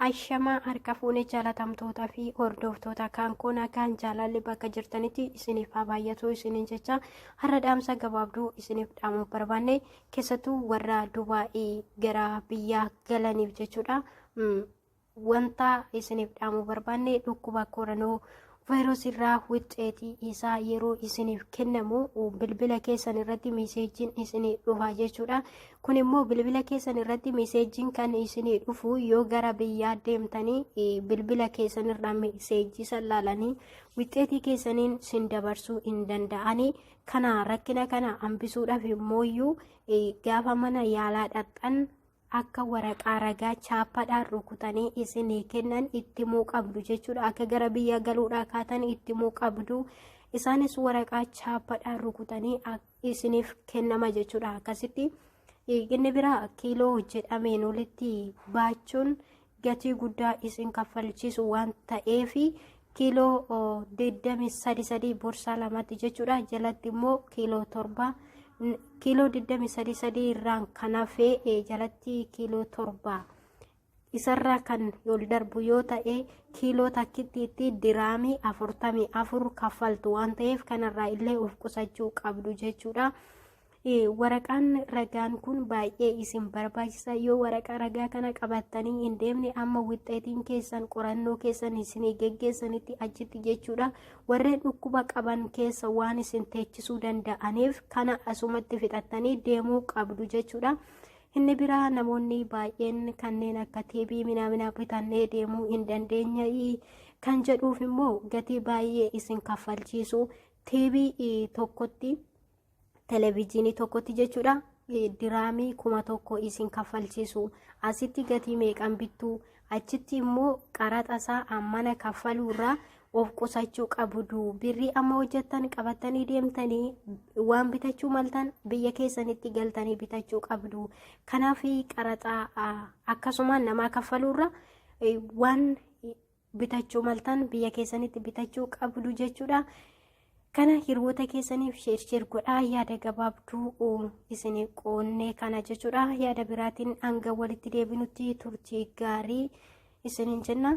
Ashamaa harka fuune jaalatamtootaa fi hordoftoota kan koo nagaan jaalalli bakka jirtanitti isiniif haa baay'atu isiniin jecha har'a dhaamsa gabaabduu isiniif dhaamuu barbaanne keessattuu warra Dubaa'ii gara biyyaa galaniif jechuudha. Wanta isiniif dhaamuu barbaanne dhukkuba koronoo vaayirasii irraa wixxeetii isaa yeroo isiniif kennamu bilbila keessan irratti miseejiin isinii dhufa jechuudha. Kun immoo bilbila keessan irratti miseejiin kan isinii dhufu yoo gara biyyaa deemtanii bilbila keessan irraa miseejii san laalanii wixxeetii keessaniin sin dabarsuu hin danda'anii. Kana rakkina kana hambisuudhaaf immooyyuu gaafa mana yaalaa dhaqxan akka waraqaa ragaa chaappaadhaan rukutanii isinii kennan itti himuu qabdu jechuudha. Akka gara biyya galuudhaa kaatan itti himuu qabdu. Isaanis waraqaa chaappaadhaan rukutanii isiniif kennama jechuudha. Akkasitti inni biraa kiiloo jedhameen olitti baachuun gatii guddaa isin kaffalchiisu waan ta'eef kiiloo 23 borsaa lamatti jechuudha. Jalatti immoo kiiloo 7 kiiloo 23 sadii irraan kan hafe jalatti kiiloo 7 isarraa kan ol darbu yoo ta'e kiiloo takkittiitti diraamii 44 kaffaltu waan ta'eef kanarraa illee of qusachuu qabdu jechuudha. Waraqaan ragaan kun baay'ee isin barbaachisa. Yoo waraqaa ragaa kana qabattanii hin deemne amma wixxeetiin keessan qorannoo keessan isinii geggeessanitti achitti jechuudha. Warreen dhukkuba qaban keessa waan isin teechisuu danda'aniif kana asumatti fixattanii deemuu qabdu jechuudha. Inni biraa namoonni baay'een kanneen akka teebii minaaminaa bitannee deemuu hin dandeenye kan jedhuuf immoo gatii baay'ee isin kaffalchiisu. Teebii tokkotti televijiinii tokkotti jechuudha diraamii 1000 isin kaffalchiisu. Asitti gatii meeqan bittu, achitti immoo qaraxa isaa ammana kaffaluurraa of qusachuu qabdu. Birrii amma hojjettan qabattanii deemtanii waan bitachuu maltan biyya keessanitti galtanii bitachuu qabdu. Kanaaf qaraxa akkasumaan namaa kaffaluurra waan bitachuu maltan biyya keessanitti bitachuu qabdu jechuudha. Kana hiriyoota keessaniif sheer sheer godhaa yaada gabaabduu isin qoonnee kana jechuudha. Yaada biraatiin hanga walitti deebinutti turtii gaarii isiniin jenna.